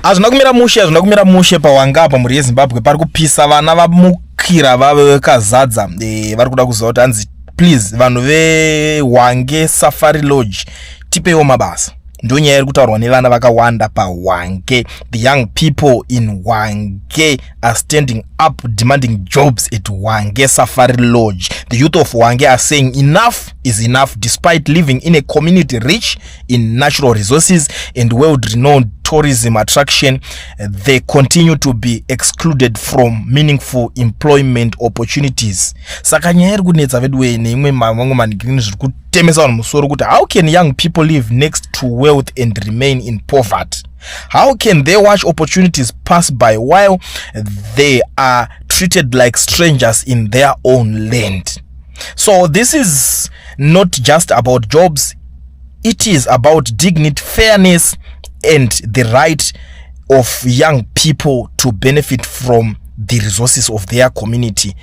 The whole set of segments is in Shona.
Hazvina kumira mushe, hazvina kumira mushe pawanga apa. Mhuri yeZimbabwe, pari kupisa. Vana vamukira vave vekazadza. Vari kuda kuziva kuti hanzi, "Please, vanhu veHwange Safari Lodge, tipeiwo mabasa." Ndo nyaya iri kutaurwa nevana vakawanda paHwange. The young people in Hwange are standing up, demanding jobs at Hwange Safari Lodge. The youth of Hwange are saying enough is enough. Despite living in a community rich in natural resources and world renowned tourism attraction, they continue to be excluded from meaningful employment opportunities. Saka nyaya iri kunetsa veduwe neimwe mamwe manhigirini zviri kutemesa vanhu musoro kuti how can young people live next to wealth and remain in poverty? How can they watch opportunities pass by while they are treated like strangers in their own land? So this is not just about jobs. It is about dignity, fairness and the right of young people to benefit from the resources of their community.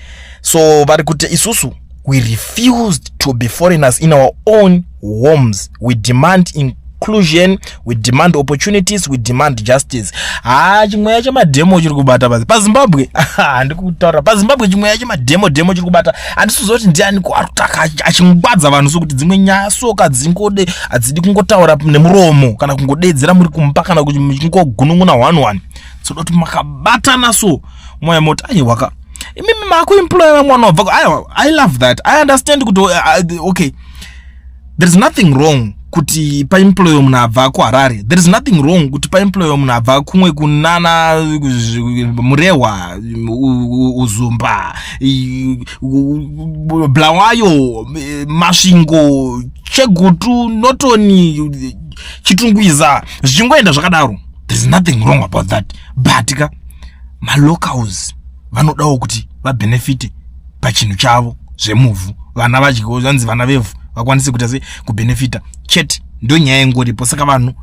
So vari kuti isusu, we refused to be foreigners in our own homes. We demand inclusion, we demand opportunities, we demand justice. Ha, chimweya chemadhemo chiri kubata pasi paZimbabwe. Handikutaura paZimbabwe, chimweya chemadhemo dhemo chiri kubata. Handisiziva kuti ndiani ari kutaka achingwadza vanhu, sokuti dzimwe nyaya soka dzingode hadzidi kungotaura nemuromo kana kungodedzera muri kumba kana kuti muchingogunun'una one one. Tsoda kuti makabatana so moya moti, "Aiwaka, imimi makuemploya vamwe vanhu vabva." Aiwa, I love that. I understand kuti okay, there is nothing wrong kuti paemployiwe munhu abva kuHarare. There is nothing wrong kuti paemployiwe munhu abva kumwe kunana Murehwa, Uzumba, Bulawayo, Masvingo, Chegutu, Notoni, Chitungwiza, zvichingoenda zvakadaro. There is nothing wrong about that, but ka malocals vanodawo kuti vabenefite pachinhu chavo zvemuvhu. Vana vadyiwo, zvanzi vana vevhu vakwanise kuita sei, kubenefita chete. Ndo nyaya ingoripo. Saka vanhu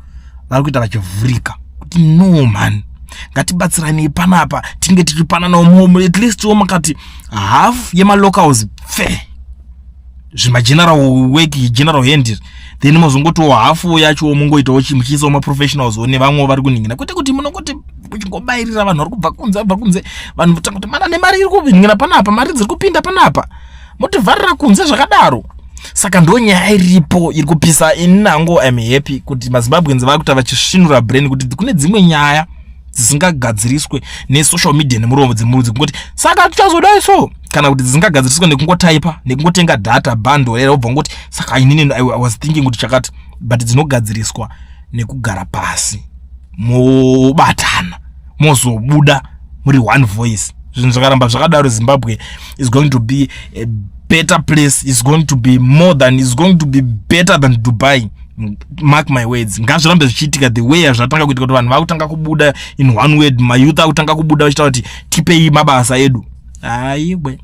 vari kuita vachivhurika kuti, "No man, ngatibatsiranei panapa, tinge tichipananawo at least wo." Makati half yemalocals fair zvimageneral work, general hand, then mozongotiwo hafu yacho mungoitawo muchiisawo maprofessionals nevamwewo vari kuningira, kwete kuti munongoti muchingobayirira vanhu vari kubva kunze, vabva kunze. Vanhu votanga kuti mana nemari iri kuningira panapa, mari dziri kupinda panapa, motivharira kunze zvakadaro. Saka ndo nyaya iripo iri kupisa. Ini nango am happy kuti maZimbabweans vari kuita vachisvinura brain kuti kune dzimwe nyaya dzisingagadziriswe nesocial media nemuromo dzemurudzi kungoti saka tichazodai so, kana kuti dzisingagadziriswe nekungotaipa, nekungotenga data bundle rera ubva ngoti saka inini I was thinking kuti chakati, but dzinogadziriswa nekugara pasi, mobatana, mozobuda muri one voice. Zvinhu zvakaramba zvakadaro, Zimbabwe is going to be a better place, is going to be more than, is going to be better than Dubai, mark my words. Ngazvirambe zvichiitika the way azvatanga kuitika, kuti vanhu vakutanga kubuda in one word, mayouth akutanga kubuda vachitaura kuti tipei mabasa edu. Aiwe.